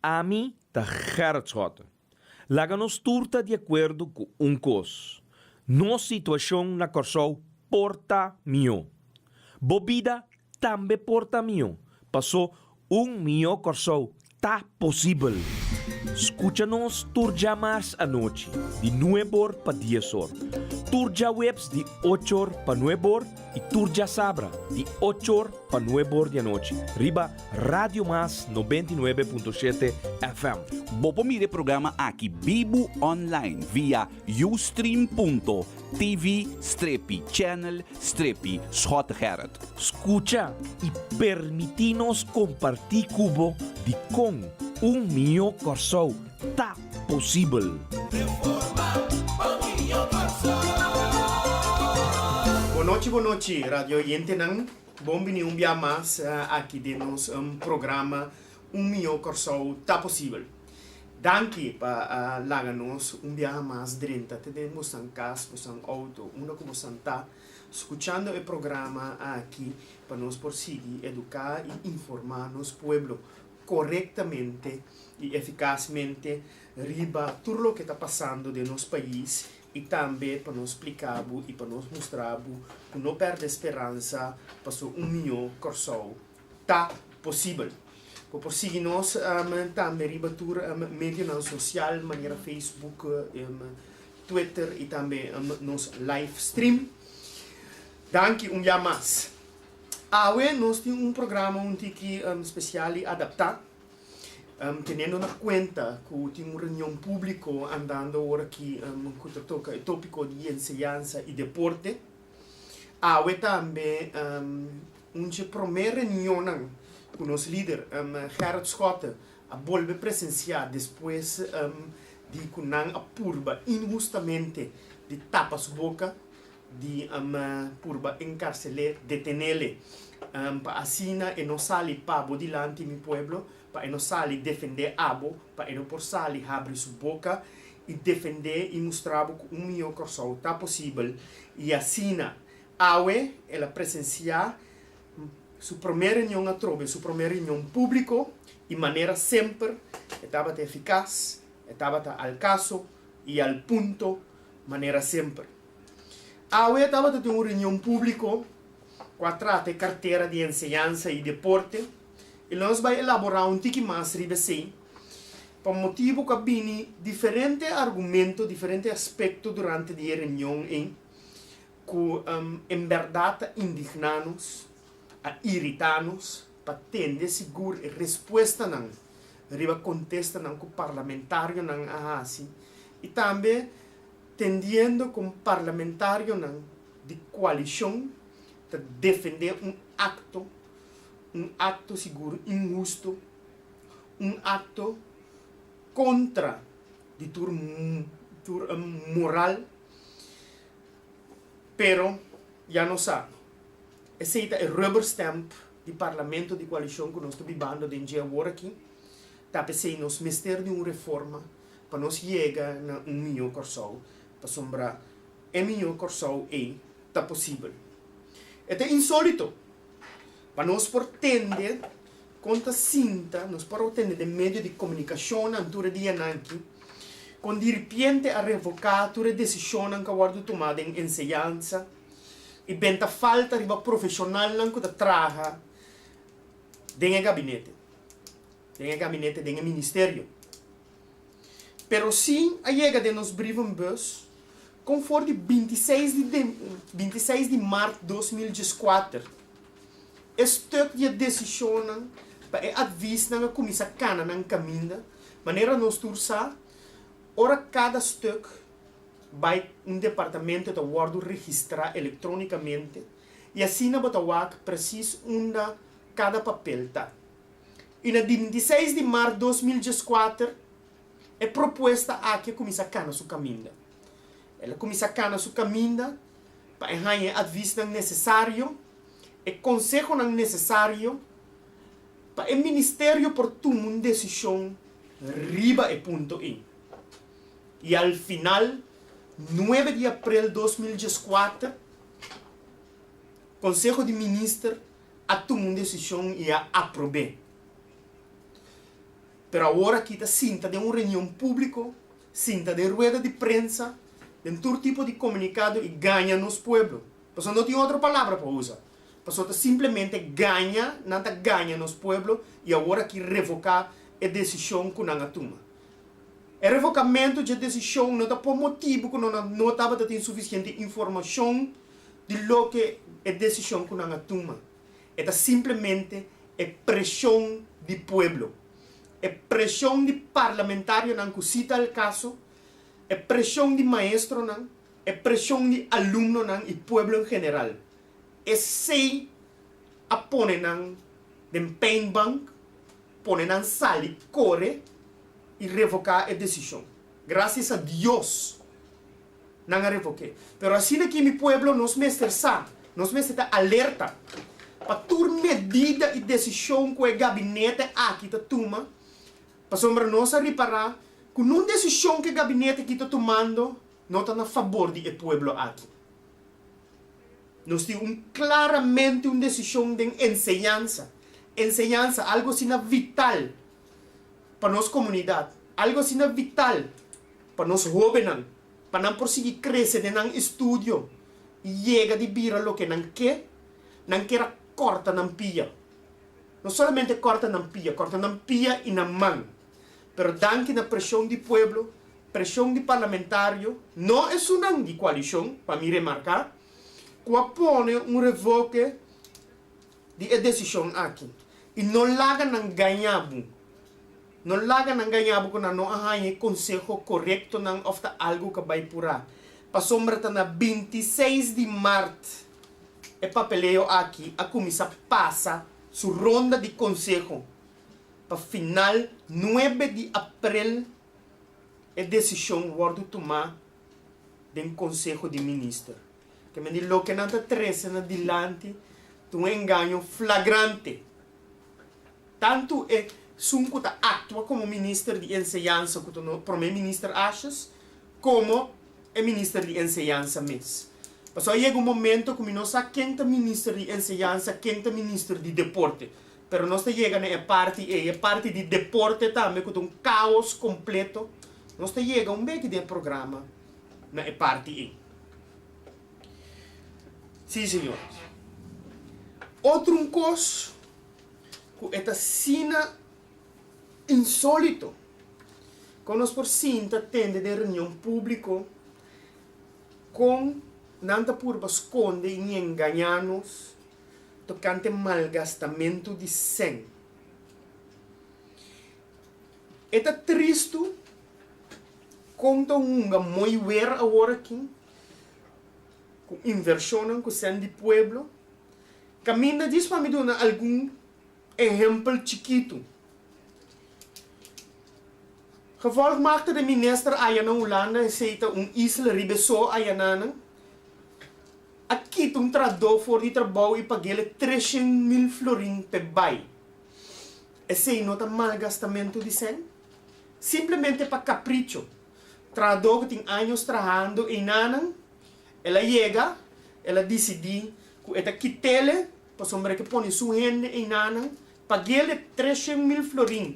Ami ta Gerrit Schotte. Laga nos tur ta di akuerdo ku un kos, nos situashon na Kòrsou por ta mihó. Bo bida tambe por ta mihó, pasó un mihó Kòrsou ta posibel. Skucha nos tur djamars anochi di nueb'or pa dies'or, tur djaweps di och'or pa nueb'or i tur djasabra di och'or pa nueb'or di anochi riba Radio Mas 99.7 FM. Bo por mira e programa aki bibu online via ustream.tv strepi channel strepi Schottegerrit. Skucha i permití nos kompartí ku bo dikon un mihó Kòrsou ta posibel. Bonochi bonochi radio oyentenan, bon bini un bia mas aki den nos programa Un Mihó Kòrsou Ta Posibel. Danki pa a laga nos un biaha mas drenta te den bosan kas, bosan outo, unda ku bosan ta skuchando e programa aki pa nos por sigui eduká i informá nos pueblo korektamente i efikasmente riba tur loke ta pasando den nos pais i tambe pa nos splika bo i pa nos mustra bo ku no pèrdè speransa paso un mihó Kòrsou ta posibel. Bo por sigui nos tambe riba tur medionan sosial manera Facebook, Twitter i tambe nos live stream. Danki un bia mas. Awe nos tin un programa un tiki spesial i adaptá, teniendo na kuenta ku tin un reunion públiko andando ora aki ku ta toka e tópiko di enseñansa i deporte. Awe tambe un dje promé reunionnan ku nos lider Gerrit Schotte a bolbe presensiá despues di ku nan a purba inhustamente di tapa su boka, di purba enkarsel'é, detenel'e, pa asina e no sali pa bo dilanti mi pueblo, pa e no sali defendé abo, pa e no por sali habri su boka i defendé i mustra bo ku un mihó Kòrsou ta posibel i asina awe el a presensiá su promé reunion atrobe, su promé reunion públiko i manera semper e tabata efikas, e tabata al kaso i al punto manera semper. Awe tabata tin un reunion públiko ku a trata e kartera di enseñansa i deporte i lo nos bai elaborá un tiki mas riba esei pa motibu ku a bini diferente argumento, diferente aspekto durante di e reunion ei ku en bèrdat a indigná nos, a iritá nos pa tende sigur e respuestanan riba kontestanan ku parlamentarionan a hasi i tambe tendiendo kon parlamentarionan di koalishon ta defendé un akto, un akto sigur inhusto, un akto kontra di tur tur moral, pero ya nos sa, esei ta e rubber stamp di parlamento di koalishon ku nos ta bibando den dje awor aki, ta p'esei nos mester di un reforma pa nos yega na un mihó Kòrsou, pasobra e mihó Kòrsou ei ta posibel. E ta insólito pa nos por tende kon ta sinta, nos por tende den medio di komunikashonnan tur e dianan aki, kon diripiente a revoká tur e desishonnan ku a wòrdu tumá den enseñansa i benta falta riba profeshonalnan ku ta traha den e gabinete, den e gabinete, den e ministerio. Pero si a yega den nos brievenbus kon for di 26 di 26 di mart 2014 e stuk di e desishonnan pa e advisnan a kuminsá kana nan kaminda, manera nos tur sa, ora kada stuk bai un departamento ta wòrdu registrá elektrónikamente i asina bo ta wak presis unda kada papel ta. I na 26 di mart 2014 e propuesta aki a kuminsá kana su kaminda. El a kuminsá kana su kaminda pa e haña e advisnan nesesario, e konsehonan nesesario pa e ministerio por tuma un desishon riba e punto ei. I al final, nuebe di aprel 2014, Konseho di Minister a tuma un desishon i a aprob'é. Pero awor aki ta sinta den un reunion públiko, sinta den rueda di prensa, den tur tipo di komunikado i gaña nos pueblo. Pasobra no tin otro palabra pa usa. Pasobra ta simplemente gaña nan ta gaña nos pueblo i awor aki revoká e desishon ku nan a tuma. E revokamentu dje desishon no ta por motibu ku nan no tabata tin sufisiente informashon di loke e desishon ku nan a tuma. E ta simplemente e preshon di pueblo, e preshon di parlamentarionan ku si ta el kaso, e preshon di maestronan, e preshon di alumnonan i pueblo en general. Esei a pone nan den pijnbank, pone nan sali kore i revoká e desishon. Grasias a Dios nan a revok'é. Pero asina ki mi pueblo nos mester sa, nos mester ta alerta pa tur medida i desishon ku e gabinete aki ta tuma, pasobra nos a ripará ku nun desishon ku e gabinete aki ta tumando no ta na fabor di e pueblo aki. Nos tin un claramente un decision den enseñansa. Enseñansa, algo asina vital pa nos comunidad, algo asina vital pa nos hobennan, pa nan por sigui crece den nan estudio y yega di bira loke nan ke, nan kier a corta nan pia. No solamente corta nan pia, corta nan pia y nan man. Pero danki na presion di pueblo, Presion di parlamentario no esunnan di coalicion, pa mi remarca, cu a pone un revoke di e decision aki. Y no laga nan gaña bo. No laga nan gaña bo cu nan no a haña e conseho corectonan of ta algo cu a bay pura. Pasobra ta na 26 di maart e papeleo aki a cuminsa pasa su ronda di conseho pa final 9 di april E desishon wòrdu tumá den Konseho di Minister. Ke men di loke nan ta trese na dilanti ta un engaño flagrante. Tantu esun ku ta aktua komo Minister di Enseñansa ku ta no Prome Minister Asjes komo e Minister di Enseñansa mes. Pasobra a yega un momento ku mi no sa ken ta Minister di Enseñansa, ken ta Minister di Deporte. Pero nos ta yega na e parti ei, e parti di deporte tambe ku ta un kaos kompleto. Nos ta yega un beki den e programa na e parti ei. Sí, señores. Otro un kos ku e ta asina insólito, kon nos por sinta tende den reunion públiko kon nan ta purba skonde i engañá nos tokante malgastamentu di sèn. E ta tristu kon ta hunga mooi wer awor aki ku invershonnan ku sèn di pueblo. Kaminda djis pa mi duna algun ehèmpel chikitu. Gevolgmaakte de minister aya na Hulanda, esei ta un isla riba e so ayananan. A kita un trahadó for di trabou i pag'el 300.000 florin p'e bai. Esei no ta malgastamentu di sèn? Simplemente pa kapricho. Trahadó ku tin años trahando einanan, el a yega, el a disidí ku e ta kit'el pasobra e ke pone su hende einanan, pag'el e 300.000 florin.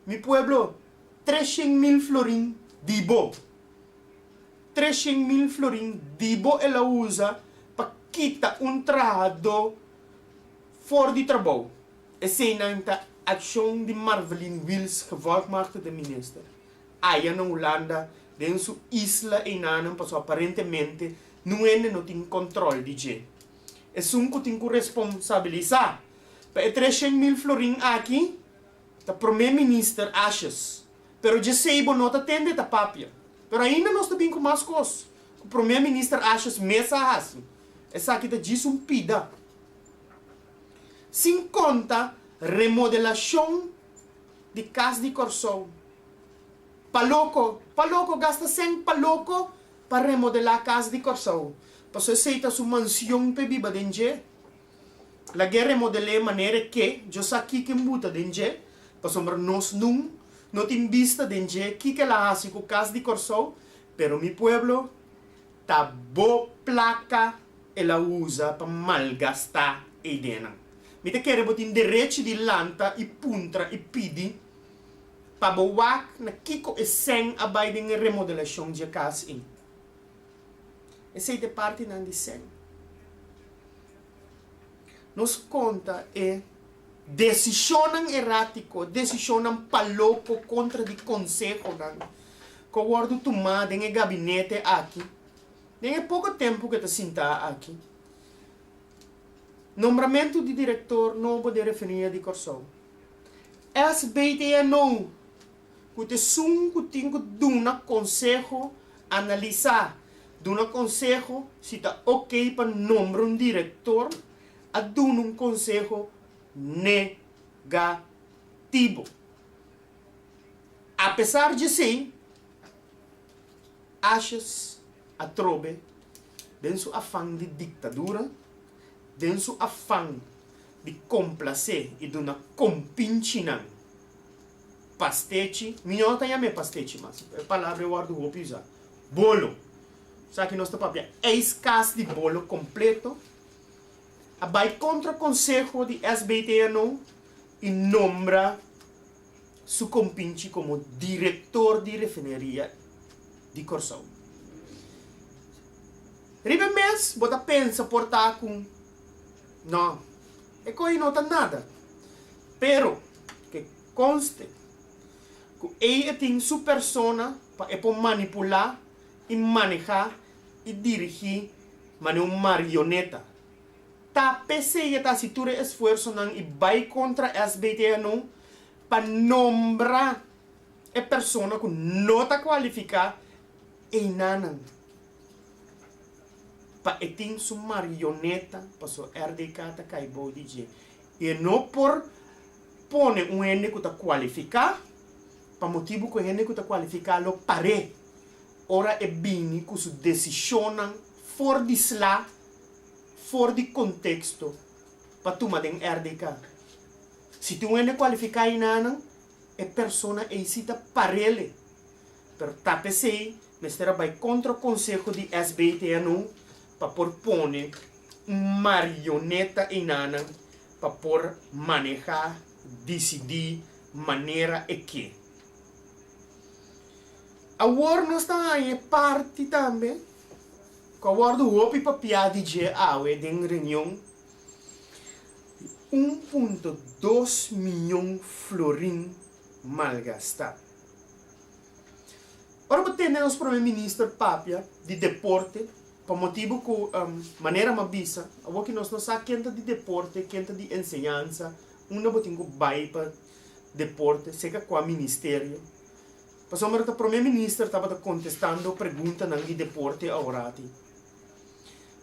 Mi pueblo, 300.000 florin di bo! 300.000 florin di bo el a usa pa kita un trahadó for di trabou. Eseinan ta akshon di Marveline Wiels, gevolgmachtigde minister, aya na Hulanda den su isla einanan pasobra aparentemente nun hende no tin kòntròl di dje. Esun ku tin ku responsabilisá pa e 300.000 florin aki ta Prome Minister Asjes. Pero djesei bo no ta tende ta papia. Pero ainda nos ta bin ku mas kos ku Prome Minister Asjes mes a hasi. Esaki ta djis un pida. Sin konta remodelashon di Kas di Kòrsou. Pa loko, pa loko, gasta sèn pa loko pa remodelá Kas di Kòrsou. Pasobra esei ta su mansion p'e biba den dje. Lag'é remodel'é manera e ke, djo sa kiko e mbuta den dje, pasobra nos nun no tin bista den dje kiko el a hasi ku Kas di Kòrsou, pero mi pueblo, ta bo plaka el a usa pa malgastá e ideanan. Mi ta kere bo tin derechi di lanta i puntra i pidi. Pa bo wak na kiko e sèn a bai den e remodelashon dje kas ei. Esei ta e partinan di sèn. Nos konta e desishonnan erátiko, desishonnan paloko kontra di konsehonan ku a wòrdu tumá den e gabinete aki den e poko tempu ku e ta sintá aki. Nombramentu di direktor nobo den Refineria di Kòrsou. SBTNO, ku ta esun ku tin ku duna konseho, analisá, duna konseho si ta oké pa nombra un direktor, a duna un konseho negativo. Apesar di esei, Asjes atrobe den su afan di diktadura, den su afan di komplasé i duna kompinchinan pastechi, mi no ta yam'é pastechi mas, e palabra e wòrdu hopi usá, bolo, esaki nos ta papia ijskas di bolo kompleto, a bai kontra konseho di SBTNO i nombra su kompinchi komo direktor di refineria di Kòrsou. Riba e mes bo ta pensa por ta ku No, e koe no ta nada. Pero, ke konste ku ei e tin su persona pa e por manipulá i manehá i dirigí manera un marioneta. Ta p'esei e ta hasi tur e esfuersonan i bai kontra SBTNO pa nombra e persona ku no ta kualifiká einanan. Pa e tin su marioneta paso RDK ta kai bou di dje. I e no por pone un hende ku ta kualifiká pa motibu ku e hende ku ta kualifiká lo par'é ora e bini ku su desishonnan for di sla, for di konteksto pa tuma den RDK. Si tin un hende kualifiká einanan, e persona ei si ta par'ele. Pero ta p'esei mester a bai kontra konseho di SBTNO pa por pone un marioneta einanan pa por manehá, disidí manera e ke. Awor nos ta haña e parti tambe ku a wòrdu hopi papiá di dje awe den reunion di un punto dos miyon florin malgastá. Ora bo tende nos prome minister papia di deporte, pa motibu ku manera m'a bisa, awor ki nos no sa ken ta di deporte, ken ta di enseñansa, unda bo tin ku bai pa deporte, seka kua ministerio. Pasobra ta prome minister tabata kontestando preguntanan di deporte aworati.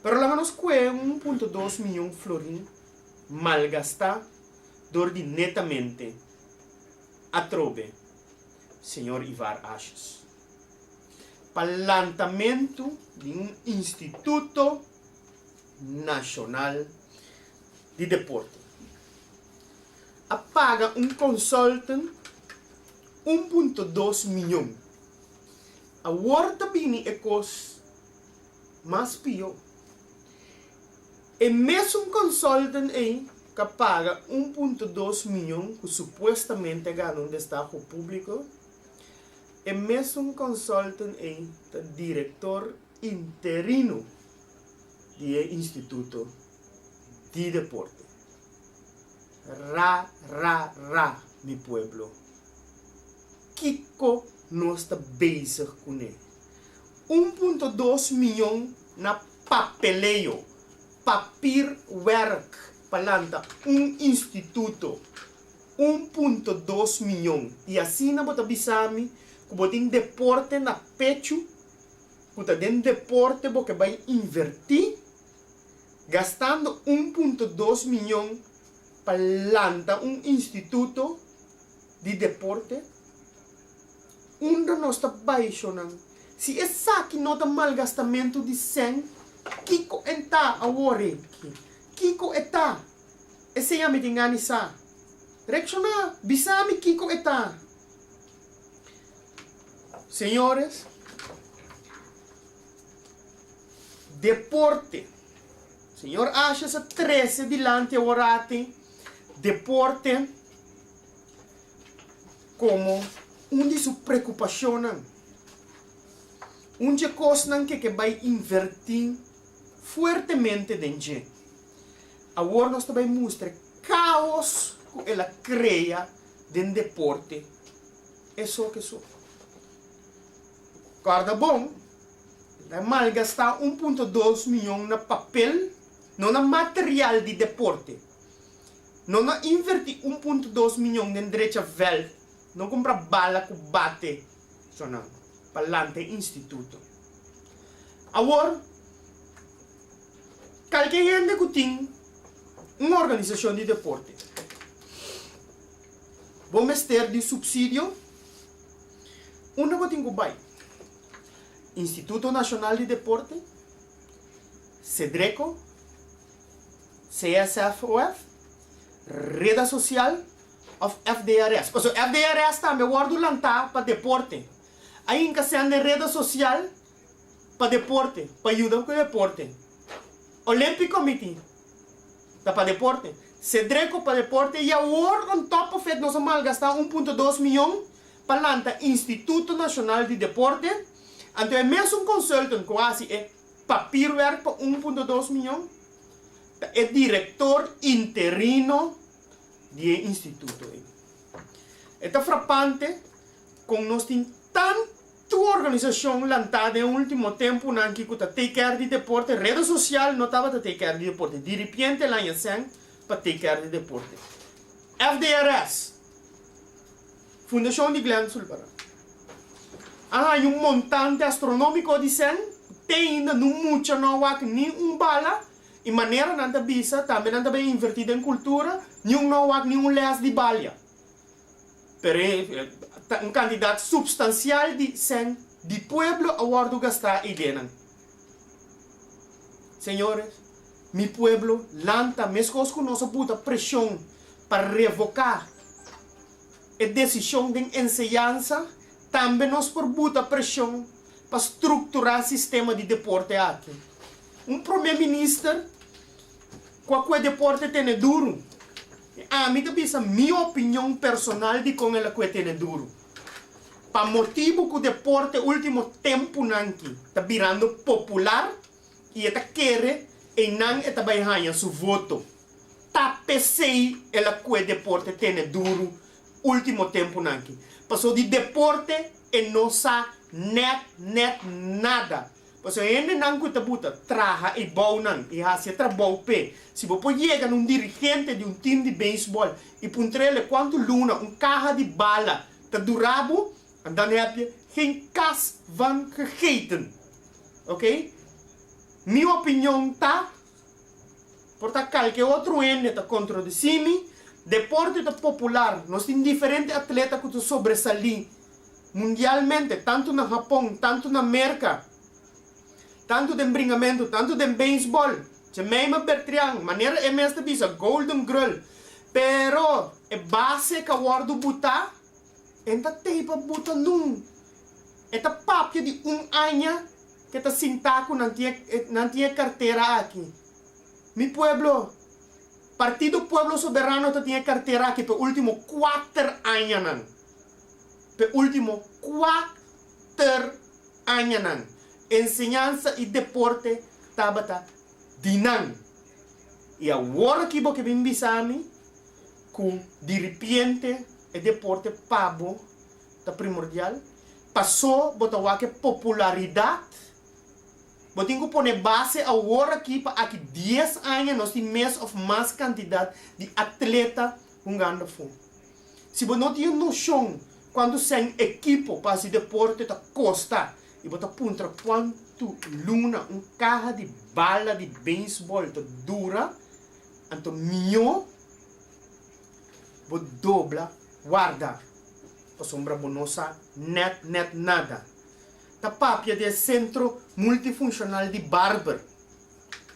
Pero laga nos kue un punto dos miyon florin malgastá dor di netamente atrobe señor Ivar Asjes pa lantamentu di un instituto nashonal di deporte. A paga un consultant un punto dos miyon. Awor ta bini e kos mas pió. E mesun consultant ei ka paga un punto dos miyon ku supuestamente a gana un destaho públiko, e mesun consultant ei ta direktor interino di e instituto di deporte. Ra ra ra mi pueblo. Kiko nos ta bezig kuné? Un punto dos miyon na papeleo, papierwerk pa lanta un instituto, un punto dos miyon y asina bo ta bisa mi cu bo tin deporte na pechu, cu ta den deporte bo ke bay inverti, gastando un punto dos miyon pa lanta un instituto di deporte? Unda nos ta bai, shonnan? Si esaki no ta malgastamentu di sèn, kiko en ta awor aki? Kiko e ta? Esei ami tin gana di sa. Reakshoná, bisa mi kiko e ta. Señores, deporte. Señor Ashes a trese dilanti awor aki deporte. Komo. Un di su preokupashonnan, un dje kosnan ke ke bai invertí fuertemente den dje. Awor nos ta bai mustra e kaos ku el a krea den deporte e so ke so. Kòrda bon, el a malgastá 1.2 mion na papel, no na material di deporte. No na invertí 1.2 mion den drecha vèlt, no kumpra bala ku bate, sonan, pa lanta e instituto. Awor, kalke hende ku tin un organisashon di deporte, bo mester di supsidio, unda bo tin ku bai? Instituto Nashonal di Deporte, Sedreko, CSFOF, Reda Sosial òf FDRS. Pasobra FDRS tambe wòrdu lantá pa deporte. A hinka sèn den Reda Sosial pa deporte, pa yuda ku deporte. Olympic Committee ta pa deporte. Sedreko pa deporte i awor on top of it nos a malgastá 1.2 mion pa lanta Instituto Nashonal di Deporte. Anto e mesun consultant ku a hasi e papierwerk pa 1.2 mion ta e direktor interino di e instituto ei. E ta frapante kon nos tin tantu organisashon lantá den e último tempunan aki ku ta take care di deporte. Reda sosial no tabata take care di deporte, diripiente el aña sèn pa take care di deporte. FDRS, Fundashon di Glenn Sulvaran, a haña un montante astronómiko di sèn ku te ainda no mucha no a wak ni un bala i manera nan ta bisa tambe nan ta bay invertí den kultura, niun no a wak ni un lès di balia. Pero e ta un kantidat supstansial di sèn di pueblo a wòrdu gastá eidenan. Señores, mi pueblo lanta meskos ku nos a buta preshon pa revoká e desishon den enseñansa, tambe nos por buta preshon pa strukturá sistema di deporte aki. Un prome minister ku a kue deporte tene duru. I ami ta bisa mi opinion personal dikon el a kue tene duru. Pa motibu ku deporte ultimo tempunan ki ta birando popular i e ta kere einan e ta bai haña su voto. Ta p'esei el a kue deporte tene duru ultimo tempunan ki. Paso di deporte e no sa nèt nèt nada. Pasobra e hendenan ku ta buta traha e bounan i hasi e trabou p'e, si bo por yega na un dirigente di un tim di beisbòl i puntr'el kuantu luna un kaha di bala ta dura bo, dan heb je geen kas van gegeten. Oké? Mi opinion ta, por ta kalke otro hende ta kontradisí mi, deporte ta popular, nos tin diferente atleta ku ta sobresalí Mundialmente, tantu na Hapon, tantu na Merka, tantu den bringamentu, tantu den beisbòl, Jemima Bertrian, manera e mes ta bisa, Golden Grul. Pero e base ka wòrdu butá, e n ta tei pa buta nun. E ta papia di un aña ke ta sintá ku nan tin e nan tin e kartera aki. Mi pueblo, Partido Pueblo Soberano ta tin e kartera aki pa e último kuater añanan. P'e ultimo kuater añanan, enseñansa i deporte tabata di nan. I awor aki bo ke bin bisa mi ku diripiente e deporte pa bo ta primordial? Pasó bo ta wak e popularidat? Bo tin ku pone base awor aki pa aki dies aña nos tin mes òf mas kantidat di atleta hungando afó. Si bo no tin e noshon kuantu sèn ekipo pa hasi deporte ta kosta i bo ta puntra kuantu luna un kaha di bala di beisbòl ta dura, anto mihó bo dobla warda pasobra bo no sa nèt nèt nada. Ta papia di e sentro multifunshonal di Barber,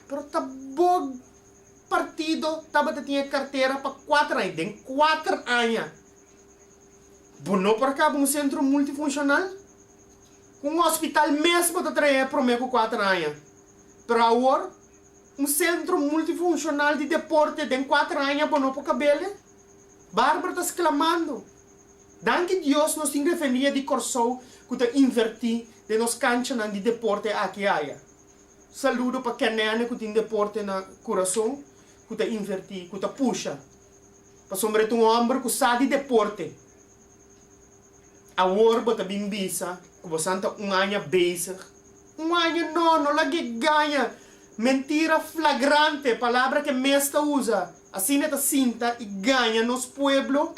pero ta bo. Partido tabata tin e kartera pa kuater aña. Den kuater aña bo no por kaba un sentro multifunshonal. Ku un hospital mes bo ta traha promé ku kuater aña. Pero awor un sentro multifunshonal di deporte den kuater aña bo no por kab'el. Barbara ta sklamando. Danki Dios nos tin refineria di Kòrsou ku ta invertí den nos kanchanan di deporte aki aya. Saludo pa Kenene ku tin deporte na kurason ku ta invertí, ku ta pusha. Pasobra e ta un hòmber ku sa di deporte. Awor bo ta bin bisa ku bosan ta un aña bezig. Un aña no, no lag'é gaña. Mentira flagrante, palabra ku e mes ta usa. Asina e ta sinta i gaña nos pueblo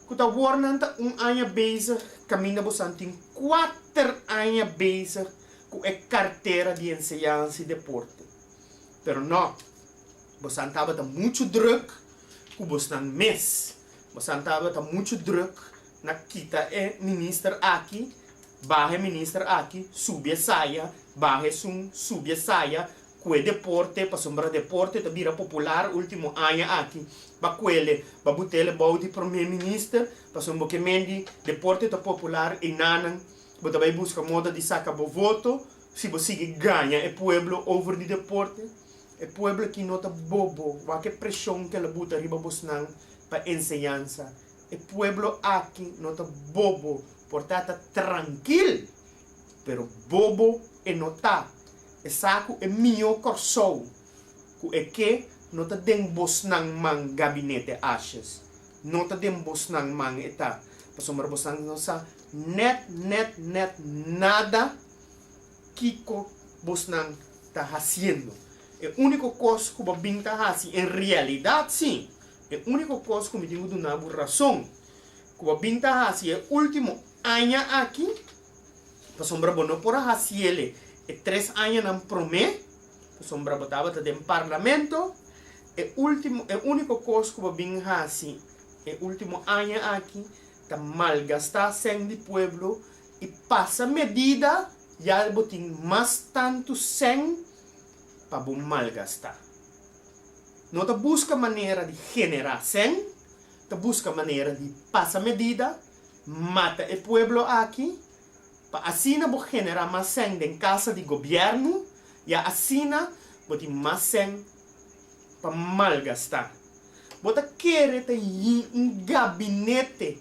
ku ta awor nan ta un aña bezig kaminda bosan tin kuater aña bezig ku e kartera di enseñansa i deporte. Pero no, bosan tabata muchu drùk ku bosnan mes. Bosan tabata muchu drùk na kita e minister aki, baha e minister aki, subi esaya, baha esun, subi esaya, ku e deporte, pasobra deporte ta bira popular ultimo aña aki, ba kuele, ba butele bou di prome minister, pasobra bo ke mendi deporte ta popular einanan, bo ta bai buska moda di saka bo voto, si bo sigui gaña e pueblo over di deporte. E pueblo aki no ta bobo, wak e preshon ku el a buta riba bosnan pa enseñansa. E pueblo aki no ta bobo, por ta ta trankil, pero bobo e no ta. E sa ku e mihó Kòrsou ku e ke no ta den bosnan man Gabinete Asjes. No ta den bosnan man e ta, pasobra bosnan no sa nèt nèt nèt nada kiko bosnan ta hasiendo. E úniko kos ku bo bin ta hasi en realidat sí, e úniko kos ku mi tin ku duna bo rason ku bo bin ta hasi e último aña aki, pasobra bo no por a hasiele e tres añanan promé, pasobra bo tabata den parlamento, e último, e úniko kos ku bo bin hasi e último aña aki ta malgastá sèn di pueblo i pasa medida ya bo tin mas tantu sèn pa bo malgastá. No ta buska manera di generá sèn, ta buska manera di pasa medida, mata e pueblo aki, pa asina bo generá mas sèn den kasa di gobièrnu, ya asina bo tin mas sèn pa malgastá. Bo ta kere ta un gabinete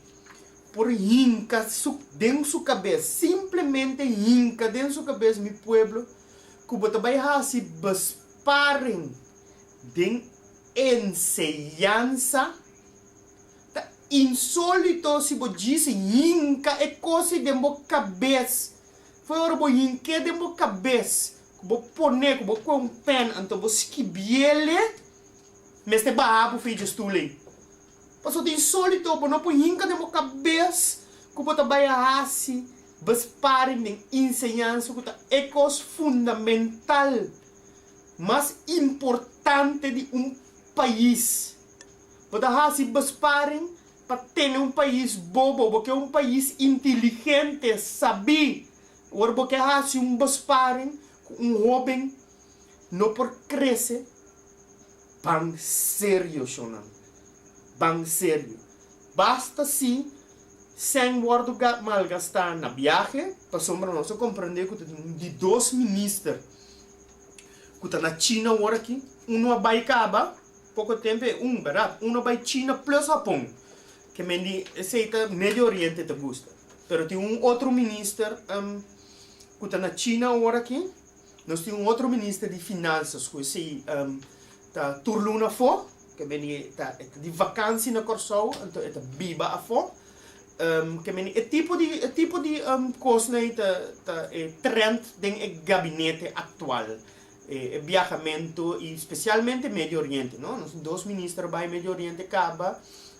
por hinka su den su kabes, simplemente hinka den su kabes, mi pueblo, ku bo ta bai hasi besparing den enseñansa, ta insolito si bo djis hinka e kos ei den bo kabes. Fo'i ora bo hink'é den bo kabes, ku bo pon'é, ku bo kohe un pèn anto bo skibiel'e, mester baha bo fei dje stul ei. Pasobra ta insólito, bo no por hinka den bo kabes ku bo ta bai a hasi besparing den enseñansa ku ta e kos fundamental mas importante di un pais. Bo ta hasi besparing pa tene un pais bobo, bo ke un pais inteligente, sabí. Ora bo ke hasi un besparing ku un hóben no por krese. Ban serio shonnan. Ban serio. Basta si sèn wòrdu malgastá na biahe, pasobra nos a komprendé ku ta tin un di dos minister ku ta na China awor aki. Unu a bai kaba poko tempu e un, bèrdat? Unu a bai China plus Hapon. Ke men di esei ta Medio Oriente ta gusta. Pero tin un otro minister ku ta na China awor aki. Nos tin un otro minister di finansas ku esei ta tur luna afó, ke beni ta e ta di vakansi na Kòrsou, anto e ta biba afó. Ke beni e tipo di e tipo di kosnan ei ta ta e trend den e gabinete aktual. E e biahamentu i spesialmente Medio Oriente, no. Nos tin dos minister a bai Medio Oriente kaba,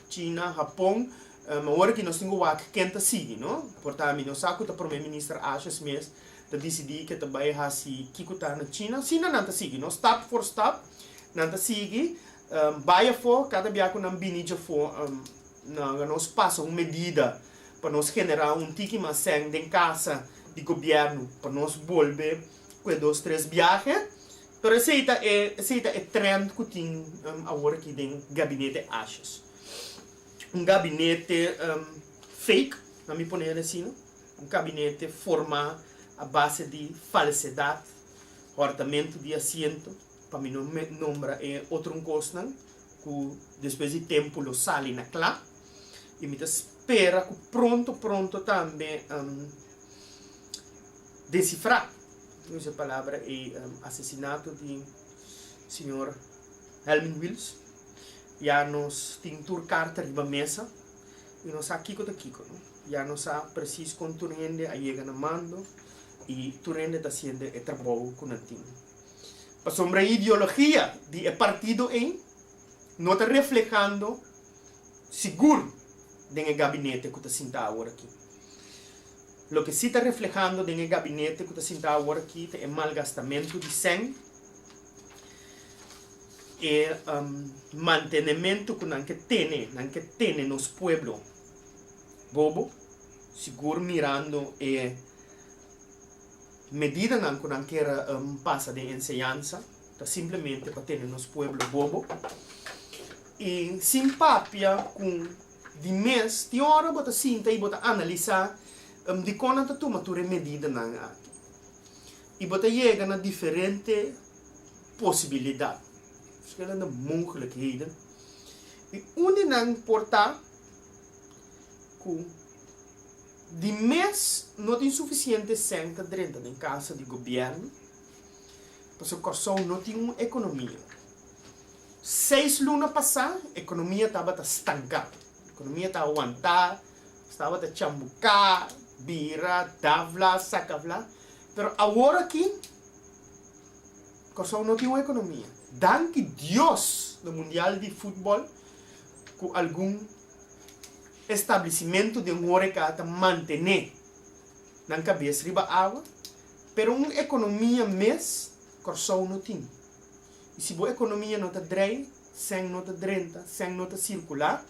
China, Hapon. Awor aki nos tin ku wak ken ta sigui, no. Por ta mi no sa ku ta prome minister Asjes mes ta disidí ke ta bai hasi kiko ta na China, asina nan ta sigui, no? Stap for stap nan ta sigui, bai afó, kada bia ku nan bini djafó nan nos pasa un medida pa nos generá un tiki mas sèn den kasa di gobièrnu pa nos bolbe ku e dos tres biahe, pero esei ta e esei ta e trend ku tin awor aki den gabinete Asjes. Un gabinete fake, nan mi pone el asina. Un kabinete formá a base di falsedat, hòrtamentu di asiento, pa mi no nombra e otro kosnan ku despues di tempu lo sali na kla. I mi ta. spera ku pronto pronto tambe desifrá, mi usa e palabra ei, asesinato di señor Helmin Wiels. Ya nos tin tur karta riba mesa i nos sa kiko ta kiko, no? Ya nos sa presis kon tur hende a yega na mando i tur hende ta hasiendo e trabou ku nan tin. Pasobra e ideologia di e partido ei no ta reflehando sigur den e gabinete ku ta sinta awor aki. Loke si ta reflehando den e gabinete ku ta sinta awor aki ta e malgastamentu di sèn, e mantenementu ku nan ke tene, nan ke tene nos pueblo bobo, sigur mirando e medidanan ku nan kier pasa den enseñansa, ta simplemente pa tene nos pueblo bobo i sin papia ku di mes tin ora bo ta sinta i bo ta analisá dikon nan ta tuma tur e medidanan aki i bo ta yega na diferente posibilidat, verschillende mogelijkheden, i un di nan por ta ku di mes no tin sufisiente sèn ta drenta den kasa di gobièrnu pasobra Kòrsou no tin un ekonomia. Seis luna pasá ekonomia tabata stanká, ekonomia ta awantá, tabata chambuká, bira, davla, sakavla, pero awor aki Kòrsou no tin un ekonomia. Danki Dios na mundial di futbòl ku algun establisimentu den horeka ta mantené nan kabes riba awa, pero un ekonomia mes Kòrsou no tin. I si bo ekonomia no ta drei, sèn no ta drenta, sèn no ta sirkulá,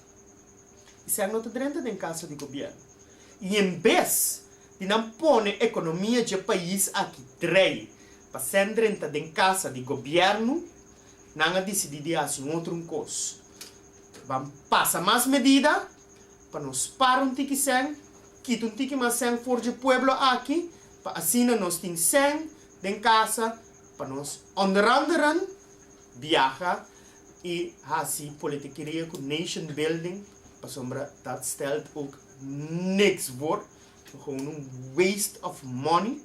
i sèn no ta drenta den kasa di gobièrnu. I en bes di nan pone ekonomia dje pais aki drei pa sèn drenta den kasa di gobièrnu, nan a disidí di hasi un otro un kos. Ban pasa mas medida pa nos para un tiki sèn, kita un tiki mas sèn for dje pueblo aki, pa asina nos tin sèn den kasa pa nos onder anderen biaha i hasi politikeria ku nation building, pasobra dat stelt ook niks voor, gewoon un waste of money.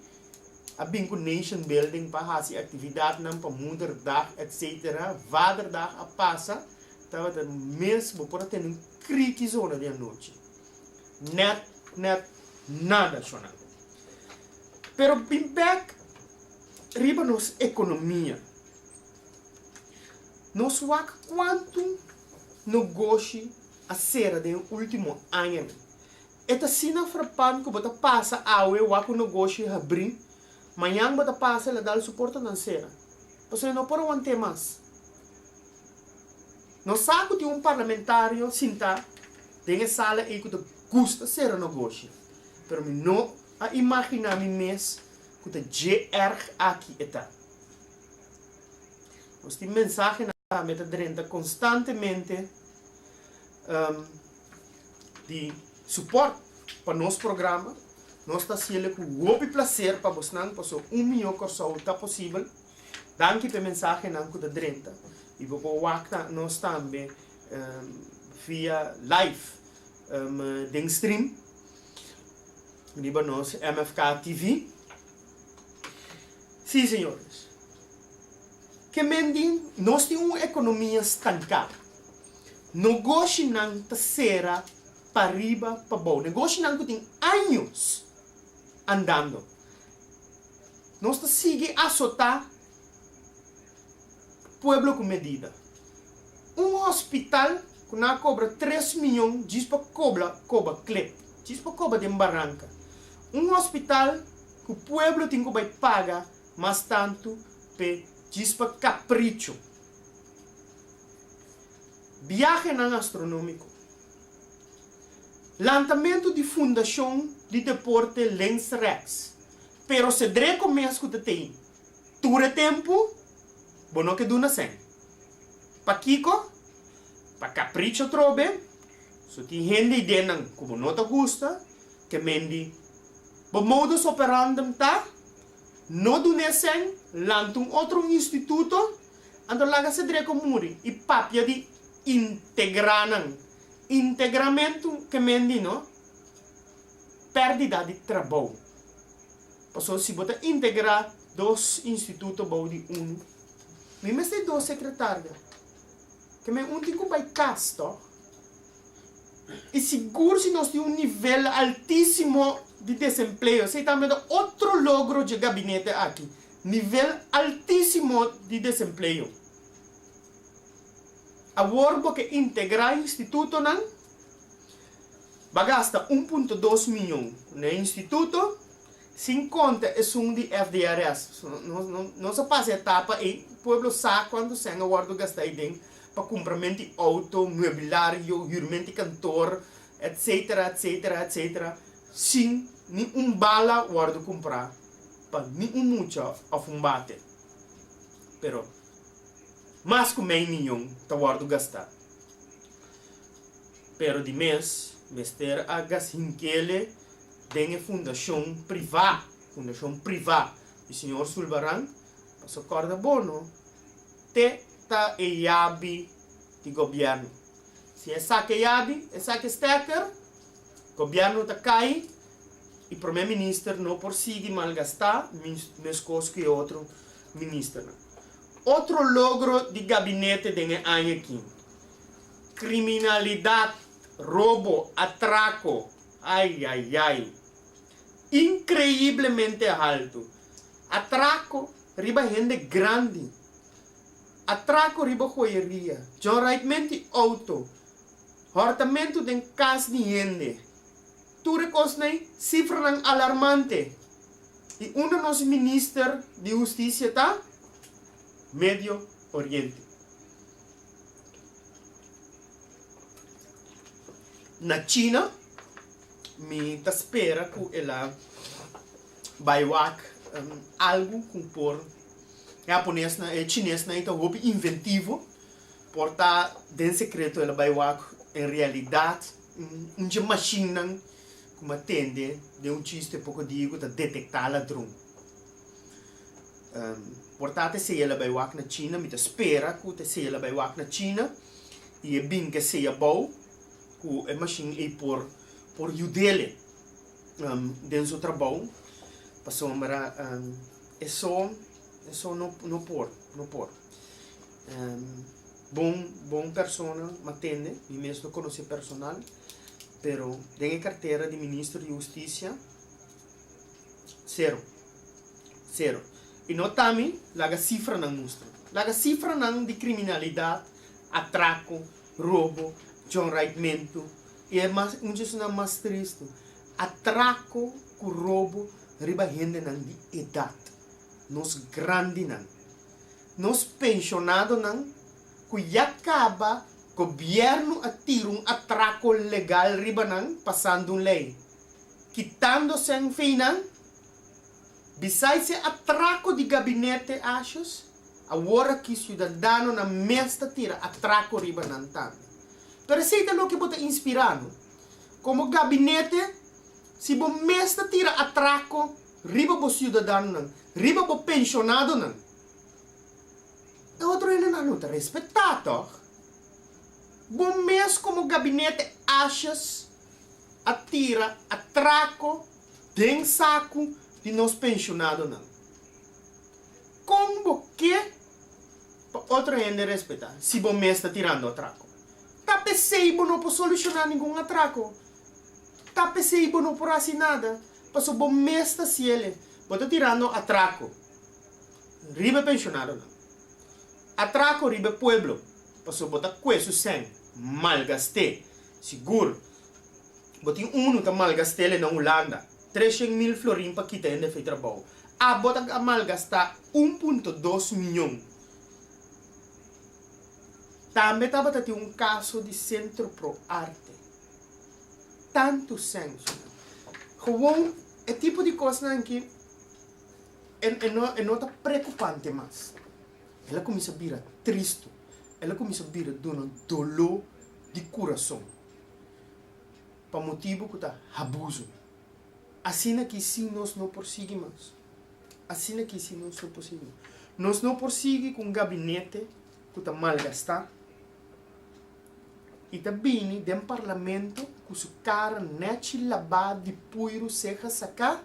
A bin ku nation building pa hasi aktividatnan pa moederdag etc. Vaderdag a pasa, tabata mes bo por a tene un kriki zona di anochi. Net net nada shona. Pero bin bek riba nos ekonomia. Nos wak kuantu nogoshi a sera den e ultimo añanan. E ta asina frapan ku bo ta pasa awe wak un nogoshi habrí, mañan bo ta pasa el a dal su portanan sera. Pasobra e no por awant'é mas. Nos sa ku tin un parlamentario sintá den e sala ei ku ta gusta sera nogoshi, pero mi no a imaginá mi mes ku ta dje erg aki e ta. Nos tin mensahenan tambe ta drenta konstantemente di suport pa nos programa. Nos ta hasiel ku hopi plaser pa bosnan pasobra un mihó Kòrsou ta posibel. Danki pa e mensahenan ku ta drenta i bo por wak nos tambe via live den stream riba nos MFK TV. Sí, señores. Ke men di nos tin un ekonomia stanká. Negoshinan ta sera pariba pabou. Negoshinan ku tin años andando. Nos ta sigui asotá pueblo ku medida. Un hospital ku nan a kobra tres miyon djis pa kobla koba klep, djis pa koba den baranka. Un hospital ku pueblo tin ku bai paga mas tantu p'e djis pa kapricho. Biahenan astronómiko. Lantamentu di fundashon di deporte links rèks. Pero Cedreco mes ku ta tei tur e tempu, bo no ke duna sèn. Pakiko? Pa kapricho trobe, so tin hende idenan ku bo no ta gusta, ke mendi bo modus operandum ta, no dun'é sèn, lanta un otro instituto, anto laga Cedreco muri i papia di integrá nan. Integramentu ke men di no pèrdida di trabou. Pasobra si bo ta integrá dos instituto bou di unu, mi mester dos sekretario. Ke men un tin ku bai kas tòg. I sigur si nos tin un nivel altísimo di desempleo, esei tambe ta otro logro dje gabinete aki, nivel altísimo di desempleo. Awor bo ke integrá institutonan, ba gasta 1.2 miyon na e instituto, sin konta esun di FDRS. Nos a pasa e etapa ei, pueblo sa kuantu sèn a wòrdu gastá ei den pa kumprament di outo, muebilario, hürment di kantor, etsetera, etsetera, etsetera, sin ni un bala wòrdu kumprá pa ni un mucha òf un bate. Pero mas ku mei miyon ta wòrdu gastá. Pero di mes mester a gas hinkele den e fundashon privá, fundashon privá di señor Sulbaran, pasobra kòrda bo no, te ta e yabi di gobièrnu. Si e saka e yabi, e saka e stèker, gobièrnu ta kai i promé minister no por sigui malgastá meskos ku e otro ministernan. Otro logro di gabinete den e aña aki, kriminalidat, robo, atrako, ai ai ai, inkreiblemente haltu. Atrako riba hende grandi, atrako riba joyeria, djonraitment di outo, hòrtamentu den kas di hende. Tur e kosnan ei, sifranan alarmante. I unda nos minister di hustisia ta? Medio Oriente. Na China, mi ta spera ku el a bai wak algu ku por e haponesnan, e chinesnan ei ta hopi inventivo, por ta den sekreto el a bai wak en realidat un dje mashinnan ku mi a tende den un chiste poko dia ku ta detektá ladron. Por ta ta esei el a bai wak na China, mi ta spera ku ta esei el a bai wak na China i e bin ke esei abou ku e mashin ei por por yud'ele den su trabou pasobra e so e so no no por no por. Bon bon persona mi a tende, mi mes no konosé personal pero den e kartera di minister di hustisia sero sero i no ta mi laga sifranan mustra laga sifranan di kriminalidat, atrako, robo, djonraitmentu i e mas un dje esnan mas tristu atrako ku robo riba hendenan di edat, nos grandinan, nos penshonadonan ku ya kaba gobièrnu a tira un atrako legal riba nan pasando un lei kitando sèn fei nan. Besides e atrako di gabinete Asjes, awor aki siudadanonan mes ta tira atrako riba nan tambe. Pero esei ta loke bo ta inspirá no? Komo gabinete, si bo mes ta tira atrako riba bo siudadanonan, riba bo penshonadonan, e otro hendenan no ta respetá tòg? Bo mes komo gabinete Asjes a tira atrako den saku di nos penshonadonan. Kon bo ke pa otro hende respetá si bo mes ta tirando atrako? Ta p'esei bo no por solushoná ningun atrako. Ta p'esei bo no por hasi nada, pasobra bo mes ta siele. Bo ta tirando atrako riba e penshonadonan, atrako riba e pueblo, pasobra bo ta kue su sèn, malgast'é. Sigur, bo tin unu ta malgast'el na Hulanda, 300.000 florin pa kita hende fei trabou. Abo ta malgastá 1.2 miyon. Tambe tabata tin un kaso di Sentro Pro Arte. Tantu sèn. Gewoon e tipo di kosnan aki e no e no ta preokupante mas. El a kuminsá bira tristu, el a kuminsá bira duna doló di kurason pa motibu ku ta abuso. Asina ki si nos no por sigui mas. Asina ki si nos no por sigui mas. Nos no por sigui ku un gabinete ku ta malgastá. I ta bini den parlamento ku su kara nèchi labá di puiru seha saká,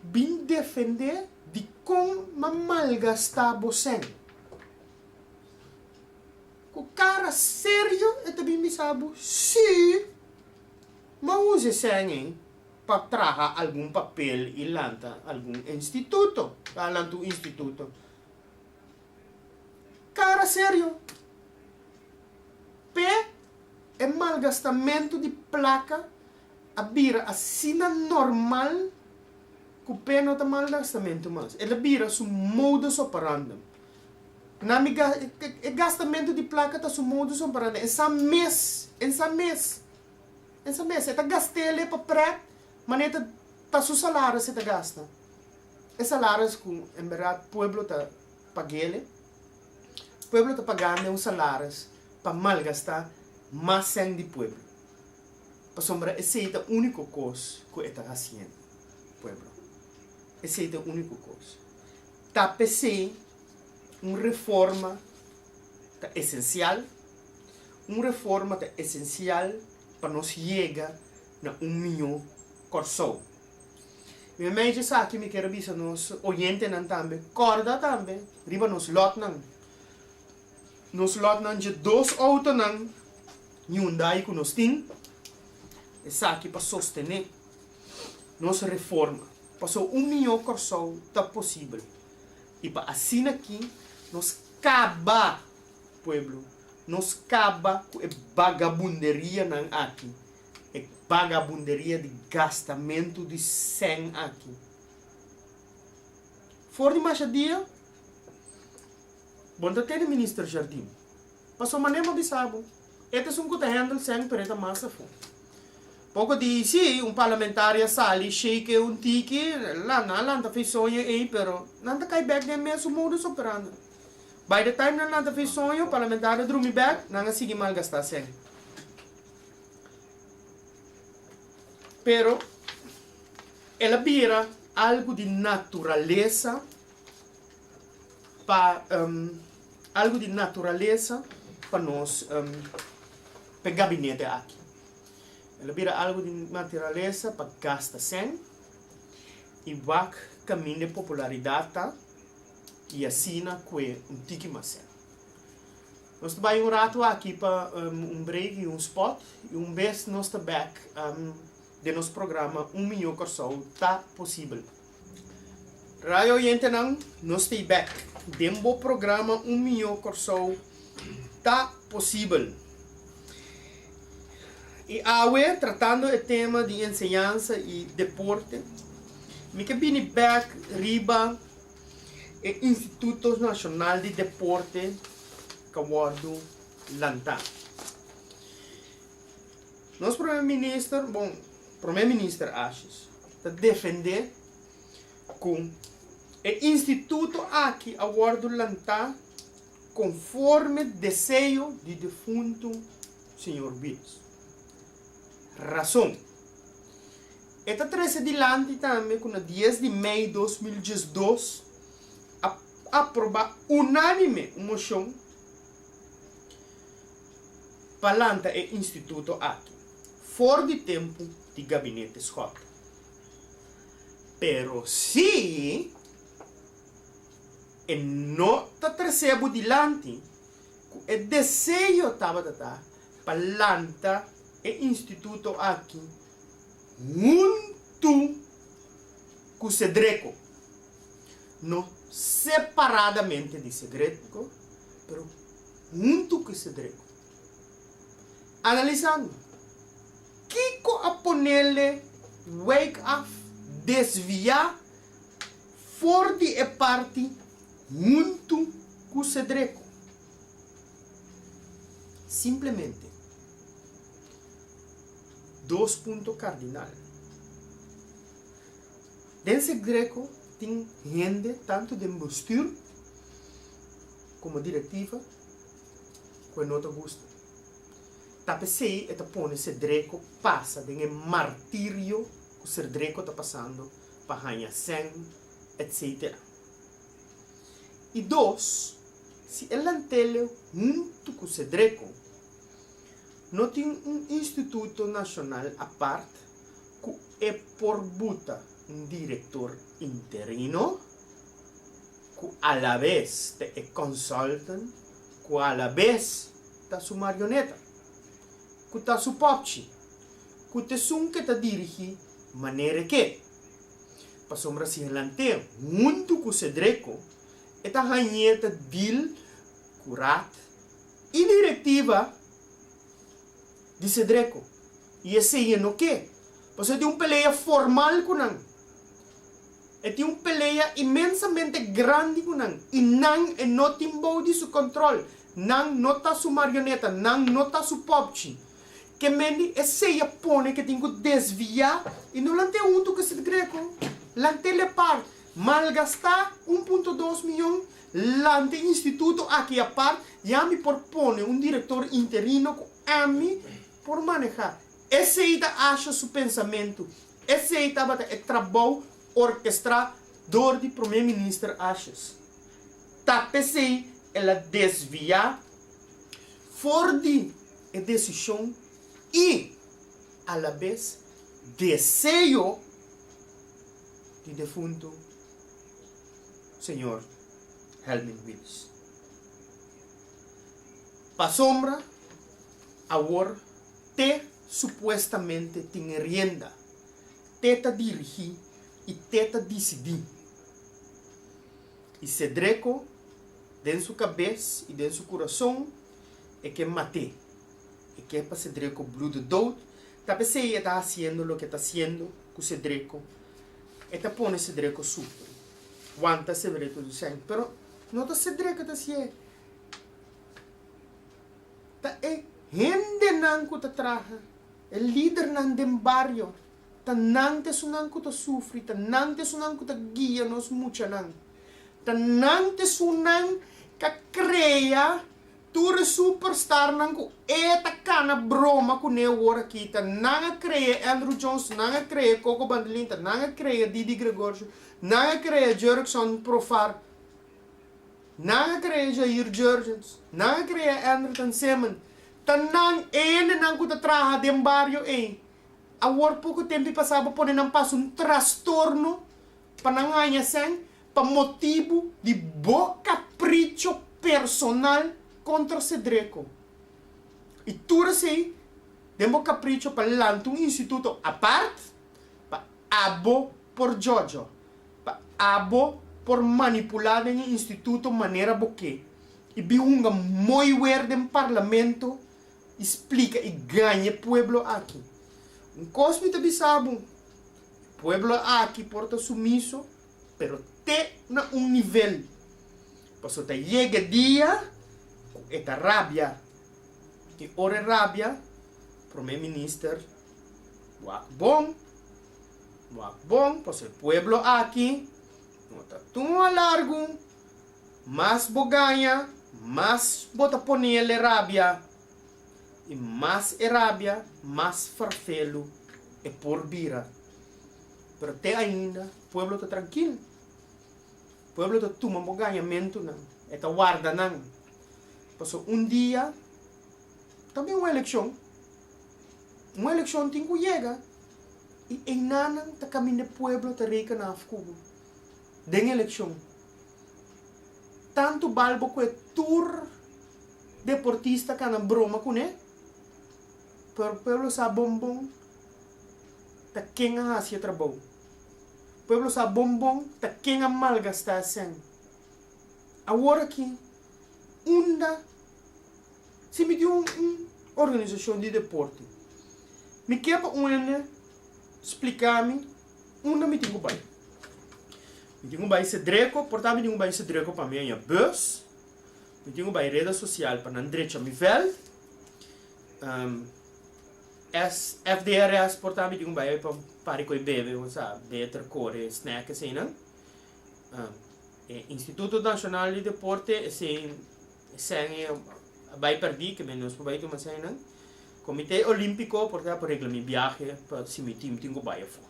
bin defendé dikon m'a malgastá bo sèn. Ku kara serio e ta bin bisa bo, Sí, m'a usa e sèn ei pa traha algun papel i lanta algun instituto, pa lanta un instituto. Kara serio. P'e e malgastamentu di plaka a bira asina normal ku p'e no ta malgastamentu mas. El a bira su modus operandum. Na mi e gastamentu di plaka ta su modus operandum. E sa mes, e sa mes, e sa mes. E ta gast'el pa prèt, manera ta ta su salaris e ta gasta. E salaris ku en bèrdat pueblo ta pag'el. Pueblo ta pagando un salaris pa malgastá mas sèn di pueblo. Pasobra esei ta úniko kos ku e ta hasiendo, pueblo. Esei ta úniko kos. Ta p'esei un reforma ta esensial, un reforma ta esensial pa nos yega na un mihó Kòrsou. Mi meij esaki mi kier a bisa nos oyentenan tambe, kòrda tambe riba nos lòtnan. Nos lòtnan dje dos outonan Hyundai ku nos tin, esaki pa sostené nos reforma. Pasobra un mihó Kòrsou ta posibel i pa asina aki nos kaba pueblo, nos kaba ku e bagabunderianan aki. E bagabunderia di gastamentu di sèn aki. For di masha dia, bo no ta tene Minister Jardim. Pasobra manera mi a bisa bo, e ta esun ku ta handle sèn pero e ta mas afó. Poko di si, un parlamentario a sali shake un tiki, la nan a lanta fei soño ei pero nan ta kai bèk den mesun modus operando. By the time nan lanta fei soño, parlamentario a drumi bèk, nan a sigui malgastá sèn. Pero el a bira algu di naturalesa pa algu di naturalesa pa nos pa e gabinete aki. El a bira algu di naturalesa pa gasta sèn i wak kaminda e popularidat ta i asina kue un tiki mas sèn. Nos ta bai un ratu aki pa un break i un spot i un bes nos ta bek den nos programa Un Mihó Kòrsou Ta Posibel. Radio oyentenan, nos ta bek den bo programa Un Mihó Kòrsou Ta Posibel. I awe tratando e tema di enseñansa i deporte, mi ke bini bek riba E Instituto Nashonal di Deporte ka wòrdu lantá. Nos Prome Minister, bon, Prome Minister Asjes, ta defendé ku e instituto aki a wòrdu lantá konforme deseo di defuntu señor Wiels. Rason. E ta trese dilanti tambe ku na dies di mei 2012 a aprobá unánime un moshon pa lanta e instituto aki for di tempu di gabinete Schotte. Pero si e no ta trese bo dilanti ku e deseo tabata ta pa lanta e instituto aki huntu ku Sedreko, no separadamente di Sedreko, pero huntu ku Sedreko. Analisando, kiko a ponele wijk af, desviá for di e parti huntu ku Sedreko? Simplemente. Dos punto kardinal. Den Segreko tin hende tantu den bestuur komo direktiva ku e no ta gusta. Ta p'esei e ta pone Sedreko pasa den e martirio ku Serdreko ta pasando pa haña sèn etsetera. I dos, si e lant'el huntu ku Sedreko. No tin un instituto nashonal apart ku e por buta un direktor interino ku alabes ta e consultant ku alabes ta su marioneta, ku ta su popchi, ku ta esun ke ta dirigi manera e ke. Pasobra si helant'é huntu ku Sedreko e ta hañ'é ta deal ku raad i direktiva di Sedreko i esei e no ke, pasobra e tin un pelea formal ku nan. E tin un pelea inmensamente grandi ku nan i nan e no tin bou di su kòntròl. Nan no ta su marioneta, nan no ta su pòpchi. Ke mendi esei a pone ke tin ku desviá i no lant'é huntu ku Sedreko, lant'é lepart. Malgastá 1.2 miyon, lanta e instituto aki apart, ya mi por pone un direktor interino ku ami por manehá. Esei ta Asha su pensamentu. Esei tabata e trabou orkestrá dor di Promé Minister Asjes. Ta p'esei el a desviá for di e desishon i alabes deseo di defuntu señor Helmin Wiels. Pasobra awor te supuestamente tin e rienda, te ta dirigí i te ta disidí. I Sedreko den su kabes i den su kurason e ke mat'é. E ke pa Sedreko blude dood. Ta p'esei e ta hasiendo loke e ta hasiendo ku Sedreko. E ta pone Sedreko sufri. Wanta Sedreko di sèn. Pero no ta Sedreko ta hasié. Ta e hendenan ku ta traha, e lidernan den bario. Ta nan ta esunnan ku ta sufri, ta nan ta esunnan ku ta guia nos muchanan. Ta nan ta esunnan ka krea tur e superstarnan ku e ta kana broma kuné awor aki. Ta nan a krea Andruw Jones, ta nan a krea Coco Bandelin, ta nan a krea Didi Gregorius, nan a krea Jurickson Profar, nan a krea Jair Jurrjens, nan a krea Andrelton Simmons. Ta nan e hendenan ku ta traha den bario ei. Awor poko tempu pasá bo pone nan pasa un trastorno pa nan haña sèn pa motibu di bo kapricho personal kontra Sedreko. I tur esei den bo kapricho pa lanta un instituto apart pa abo por djòdjò, pa abo por manipulá den e instituto manera bo ke i bin hunga mooi wer den parlamento i splika i gaña e pueblo aki. Un kos mi ta bisa bo, e pueblo aki por ta sumiso, pero te na un nivel. Pasobra ta yega e dia ku e ta rabia. I ora e rabia, Prome Minister wak bon, wak bon, pasobra e pueblo aki no ta tuma largu. Mas bo gaña, mas bo ta pone el e rabia, i mas e rabia, mas farfelu e por bira. Pero te ainda pueblo ta trankil. Pueblo ta tuma bo gañamentunan, e ta warda nan. Pasobra un dia ta bin un elekshon, un elekshon tin ku yega, i einanan ta kaminda e pueblo ta reken af ku bo den elekshon. Tantu balbo ku e tur deportista kana broma kuné, pero pueblo sa bon bon ta ken a hasi e trabou. Pueblo sa bon bon ta ken a malgastá e sèn. Awor aki, unda si mi tin un organisashon di deporte, mi ke pa un hende splika mi unda mi tin ku bai. Mi tin ku bai Sedreko, por ta mi tin ku bai Sedreko pa mi haña bus. Mi tin ku bai reda sosial pa nan drecha mi vèlt. S, FDRS por ta mi tin ku bai pa pari koe bebe, bo sa, beter, kore, snack eseinan. E Instituto Nashonal di Deporte esei esei a bai pèrdí, ke men nos por bai tuma eseinan. Komité Olímpiko por ta por regla mi biahe pa si mi tim tin ku bai afó.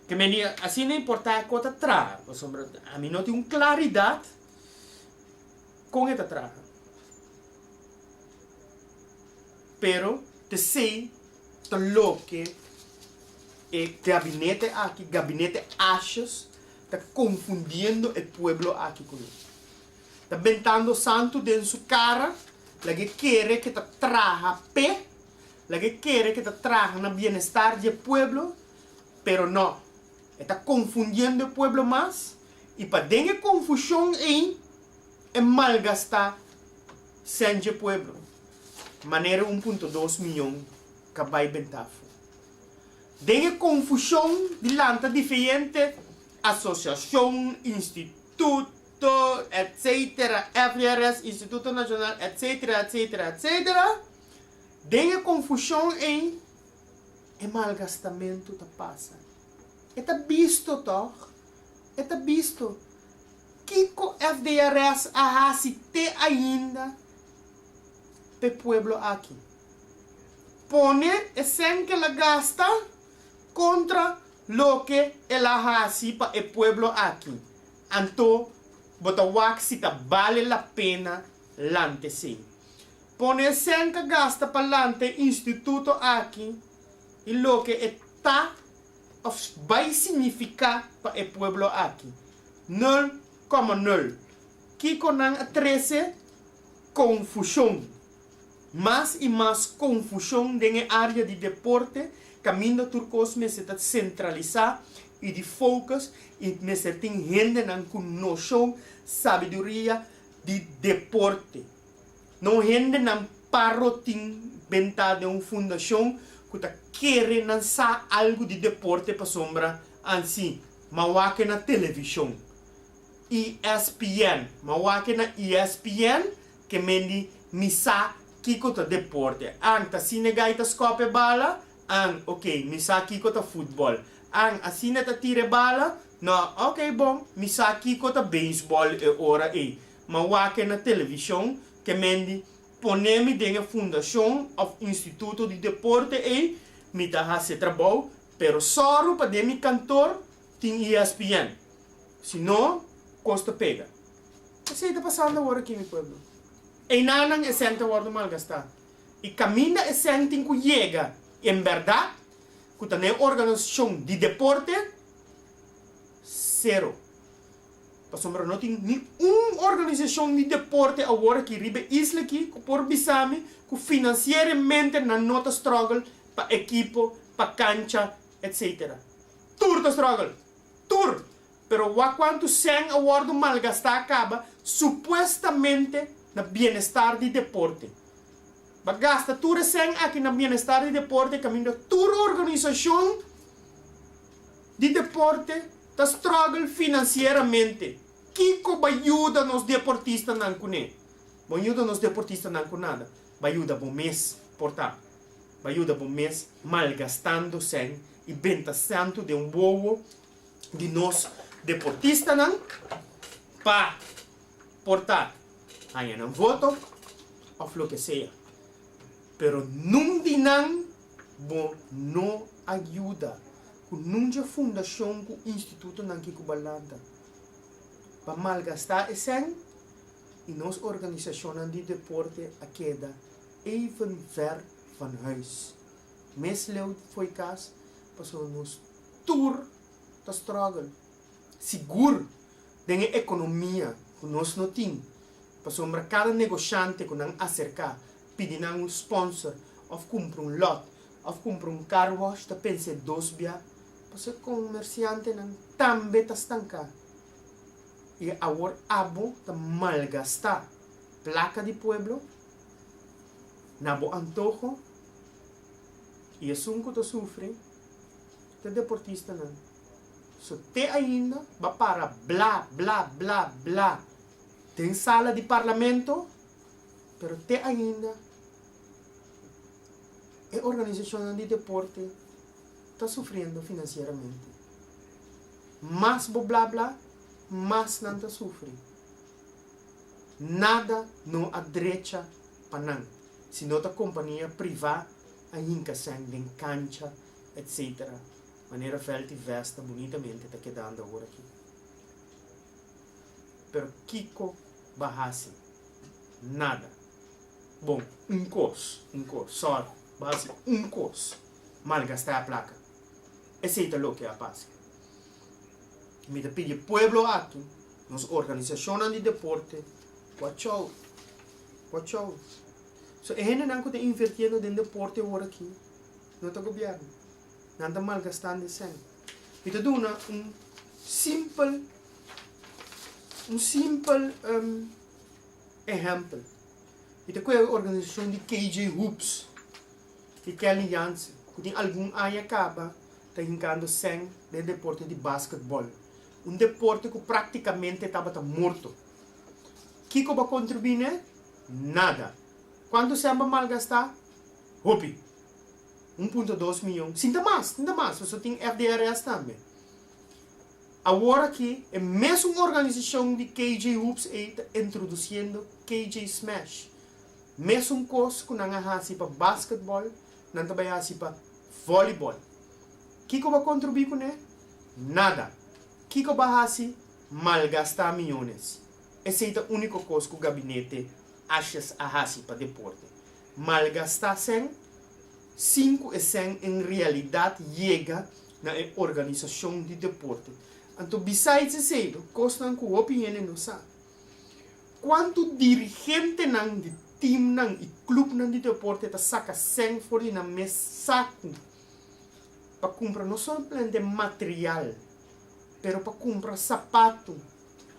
Ke men di asina importá kon ta traha, pasobra ami no tin un klaridat kon e ta traha. Pero. T'esei ta loke e gabinete aki, gabinete Asjes, ta konfundiendo e pueblo aki kuné. Ta bentando santu den su kara, lag'é kere ke ta traha p'e, lag'é kere ke ta traha na bienestar di e pueblo, pero no, e ta konfundiendo e pueblo mas, i pa den e konfushon ei e malgastá sèn dje pueblo. Manera 1.2 miyon ka bai benta afó. Den e konfushon di lanta diferente asosiashon, instituto, etcetera, FDRS, Instituto Nashonal, etcetera, etcetera, etcetera, den e konfushon ei e malgastamentu ta pasa. E ta bisto tòg? E ta bisto. Kiko FDRS a hasi te ainda p'e pueblo aki? Pone e sèn k'el a gasta kontra loke el a hasi pa e pueblo aki. Anto bo ta wak si ta bale la pena lanta esei. Pone e sèn k'a gasta pa lanta e instituto aki i loke e ta òf bai signifiká pa e pueblo aki. Nul kòma nul. Kiko nan a trese? Konfushon. Mas i mas konfushon den e área di deporte kaminda tur kos mester ta sentralisá i di focus i mester tin hendenan ku noshon, sabiduria di deporte. No hendenan parotin bentá den un fundashon ku ta kere nan sa algu di deporte pasobra ansi m'a wak na televishon. ESPN, m'a wak na ESPN ke men di mi sa kiko ta deporte. An, ta asina e gai ta skòp e bala? An, ok, mi sa kiko ta futbòl. An, asina e ta tira e bala? No, ok, bon, mi sa kiko ta beisbòl e ora ei. M'a wak na televishon ke men di pone mi den e fundashon òf instituto di deporte ei, mi ta hasi e trabou, pero sòru pa den mi kantor tin ESPN. Si no, kos ta pega. Esei ta pasando awor aki, mi pueblo. Einanan e sèn ta wòrdu malgastá. I kaminda e sèn tin ku yega en bèrdat, ku ta na e organisashon di deporte, sero. Pasobra no tin ni un organisashon di deporte awor aki riba e isla aki ku por bisa mi ku finansieramente nan no ta struggle pa ekipo, pa kancha, etc. Tur ta struggle. Tur! Pero wak kuantu sèn a wòrdu malgastá kaba supuestamente na bienestar di deporte. Ba gasta tur e sèn aki na bienestar di deporte kaminda tur organisashon di deporte ta struggle finansieramente. Kiko ba yuda nos deportistanan kuné? Bo yuda nos deportistanan ku nada. Ba yuda bo mes por ta. Ba yuda bo mes malgastando sèn i benta santu den un wowo di nos deportistanan pa por ta haña nan voto òf loke sea. Pero nun di nan bo no a yuda ku nun dje fundashon ku institutonan ki ku balanta pa malgastá e sèn i nos organisashonnan di deporte a keda even ver van huis. Mes leu fo'i kas pasobra nos tur ta struggle. Sigur den e ekonomia ku nos no tin pasobra kada negoshante ku nan aserká pidi nan un sponsor òf kumpra un lòt òf kumpra un car wash ta pens'é dos bia pasobra e komersiantenan tambe ta stanká i awor abo ta malgastá plaka di pueblo na bo antoho i esun ku ta sufri ta deportistanan. So te ainda ba para bla bla bla bla den sala di parlamento pero te ainda e organisacionnan di deporte ta sufriendo financieramente. Mas bo bla bla mas nan ta sufri. Nada no a drecha pa nan si no ta compania priva a hinca sèn den cancha etc. Manera veld y vesta bunitamente ta kedando awor aki. Pero kico ba haci? Nada. Bon, un cos, un cos, sorry. Bo hasi un kos, malgastá e plaka. Esei ta loke a pasa. Mi ta pidi e pueblo aki, nos organisashonnan di deporte, watch out, watch out. So e hendenan ku ta invertiendo den deporte awor aki no ta gobièrnu. Nan ta malgastando e sèn. Mi ta duna un simpel, un simpel ehèmpel. Mi ta kohe e organisashon di KJ Hoops di Kelly Jansen ku tin algun aña kaba ta hinkando sèn den deporte di basketbòl, un deporte ku praktikamente tabata morto. Kiko bo a kontribuí n'e? Nada. Kuantu sèn bo a malgastá? Hopi. 1.2 miyon. Sinta mas, sinta mas, pasobra tin FDRS tambe. Awor aki e mesun organisashon di KJ Hoops ei ta introdusiendo KJ Smash. Mesun kos ku nan a hasi pa basketbòl, nan ta bai hasi pa vòlibòl. Kiko bo a kontribuí kuné? Nada. Kiko bo a hasi? Malgastá miyones. Esei ta úniko kos ku gabinete Asjes a hasi pa deporte. Malgastá sèn sin ku e sèn en realidat yega na e organisashon di deporte. Anto besides esei, kosnan ku hopi hende no sa. Kuantu dirigentenan di timnan i klupnan di deporte ta saka sèn for di nan mes saku pa kumpra no solamente material, pero pa kumpra sapatu,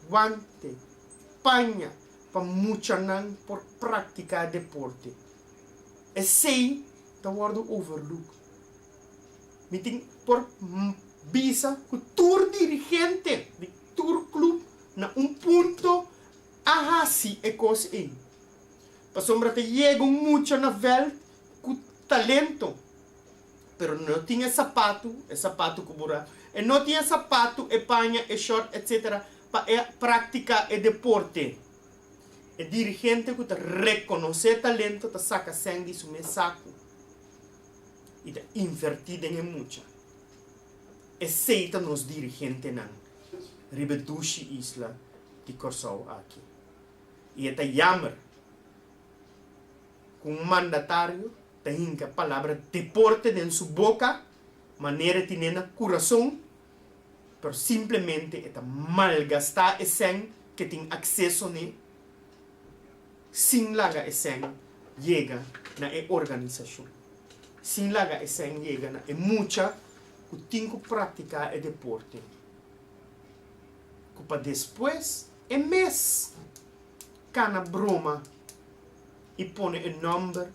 guante, paña pa muchanan por praktiká deporte. Esei ta wòrdu overlook. Mi tin por bisa ku tur dirigente di tur klup na un punto a hasi e kos ei. Pasobra ta yega un mucha na vèlt ku talento, pero no tin e sapatu, e sapatu ku buraku, e no tin e sapatu, e paña, e shòrt, etsetera, pa e praktiká e deporte. E dirigente ku ta rekonosé talento ta saka sèn di su mes saku i ta invertí den e mucha. Esei ta nos dirigentenan riba e dushi isla di Kòrsou aki. I e ta yammer ku un mandatario ta hinka palabra deporte den su boka manera e tine na kurason, pero simplemente e ta malgastá e sèn ke tin akseso n'e sin laga e sèn yega na e organisashon, sin laga e sèn yega na e mucha ku tin ku praktiká e deporte, ku pa despues e mes kana broma i pone e nòmber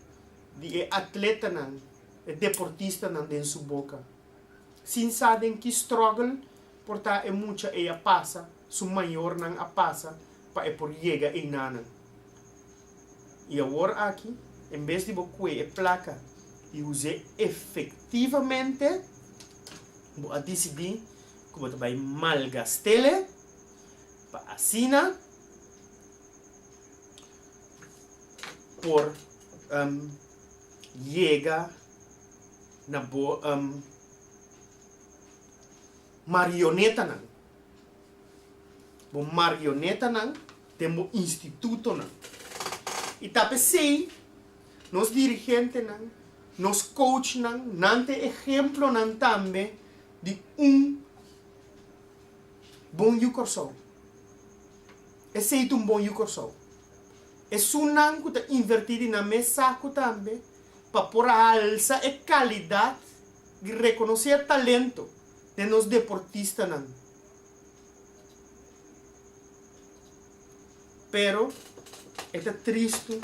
di e atletanan, e deportistanan den su boka. Sin sa den ki struggle por ta e mucha ei a pasa, su mayornan a pasa pa e por yega einanan. I awor aki, en bes di bo kue e plaka i us'é efectivamente, bo a disidí ku bo ta bai malgast'ele pa asina por yega na bo marionetanan, bo marionetanan den bo institutonan. I ta p'esei nos dirigentenan, nos coachnan, nan ta e ehemplonan tambe di un bon yu Kòrsou. Esei ta un bon yu Kòrsou. Esunnan ku ta invertí di nan mes saku tambe pa por alsa e kalidat i rekonosé e talento den nos deportistanan. Pero e ta tristu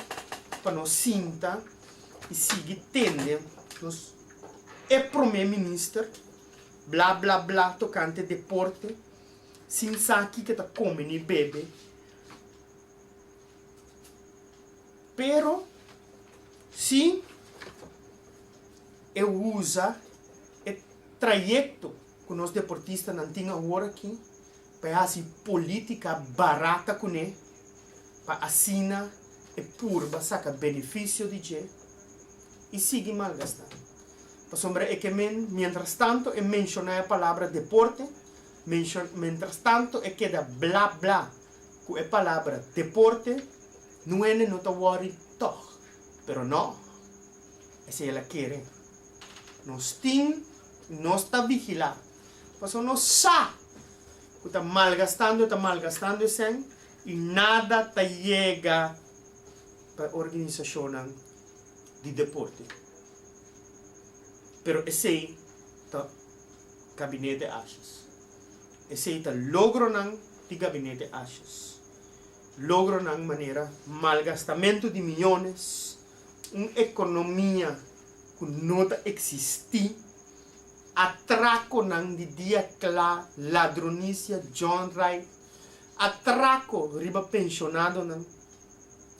pa nos sinta i sigui tende nos e prome minister bla bla bla tokante deporte sin sa kiko ta kome ni bebe. Pero si e usa e trayecto cu nos deportistanan tin awor aki pa e haci politica barata cune pa asina e purba saca beneficio di dje y sigui malgasta. Pasobra e ke men mientras tanto e menciona e palabra deporte, mientras tanto e keda bla bla cu e palabra deporte, Nuene no ta worry tog, pero no. Esei el a kere. Nos tin, nos ta vigilá. Pasobra nos sa ku ta malgastando, ta malgastando e sèn i nada ta yega pa e organisashonnan di deporte. Pero esei ta Gabinete Asjes. Esei ta logronan di Gabinete Asjes. Logronan manera malgastamentu di miyones, un ekonomia ku no ta eksistí, atrakonan di dia kla, ladronisia, John Wright, atrako riba penshonadonan.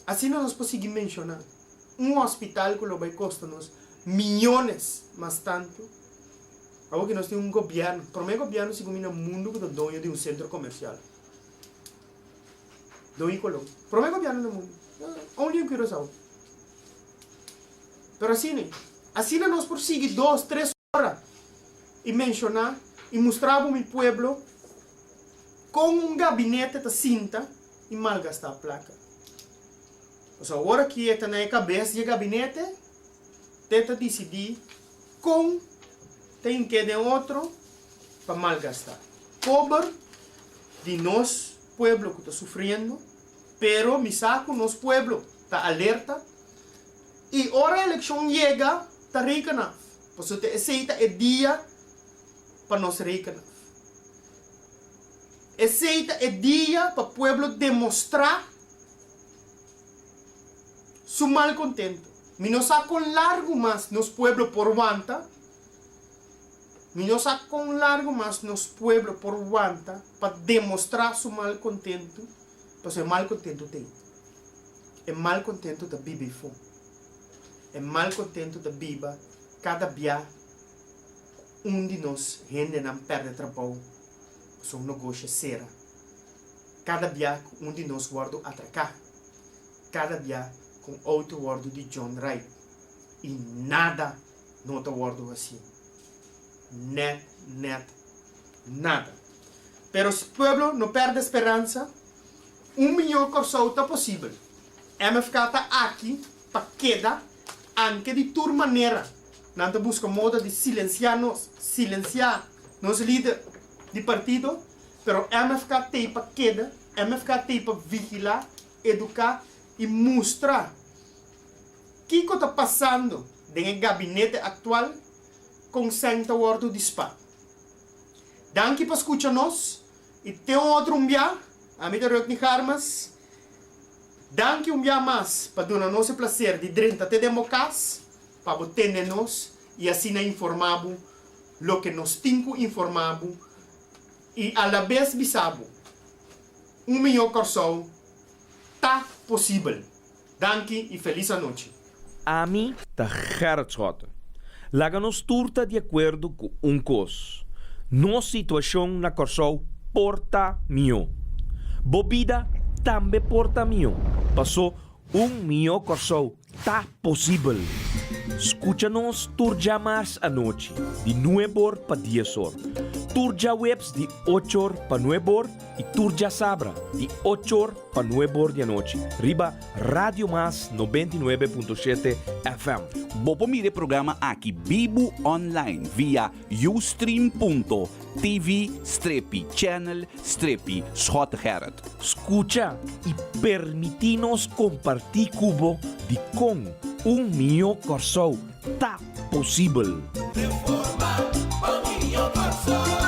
Asina nos por sigui menshoná. Un hospital ku lo bai kosta nos miyones mas tantu. Awor ki nos tin un gobièrnu, promé gobièrnu segun mi na mundu ku ta doño di un sentro komersial. Doño Colón. Promé gobièrnu na mundu. Only in Curaçao. Pero asina, asina nos por sigui dos, tres ora i menshoná i mustra bo mi pueblo kon un gabinete ta sinta i malgastá plaka. Pasobra awor aki e ta na e kabes di e gabinete, te ta disidí kon ta hink'é den otro pa malgastá. Pober di nos pueblo ku ta sufriendo, pero mi sa ku nos pueblo ta alerta i ora elekshon yega ta reken af, pasobra esei ta e dia pa nos reken af. Esei ta e dia pa pueblo demostrá su malkontento. Mi no sa kon largu mas nos pueblo por wanta, mi no sa kon largu mas nos pueblo por wanta pa demostrá su malkontentu, pasobra e malkontentu t'ei. E malkontentu ta biba ei fo. E malkontentu ta biba kada bia ku un di nos hendenan pèrdè trabou pasobra un nogosio sera. Kada bia ku un di nos wòrdu atraká, kada bia ku un outo wòrdu di John Wright i nada no ta wòrdu hasí. Nèt, nèt nada. Pero si pueblo no pèrdè speransa, un mihó Kòrsou ta posibel. MFK ta aki pa keda, anke di tur manera nan ta buska moda di silensiá nos, silensiá nos lider di partido. Pero MFK t'ei pa keda, MFK t'ei pa vigilá, eduká i mustra kiko ta pasando den e gabinete aktual kon sèn ta wòrdu dispá. Danki pa skucha nos i te un otro un bia, ami ta Rökny Garmes. Danki un bia mas pa duna nos e plaser di drenta te den bo kas pa bo tende nos i asina informá bo loke nos tin ku informá bo I alabes bisa bo, un mihó Kòrsou ta posibel. Danki i felis anochi. Ami ta Gerrit Schotte. Laga nos tur ta di akuerdo ku un kos, nos situashon na Kòrsou por ta mihó. Bo bida tambe por ta mihó, pasó un mihó Kòrsou Ta posibel! Skucha nos tur djamars anochi di nuebor pa diesor, tur djaweps di ochor pa nuebor i tur djasabra di ochor pa nuebor di anochi riba Radio Mas 99.7 FM. Bo por mira e programa aki bibu online via ustream.tv strepi channel strepi Schottegerrit. Skucha i permití nos kompartí ku bo dikon un mihó Kòrsou ta posibel. Reforma pa mihó Kòrsou.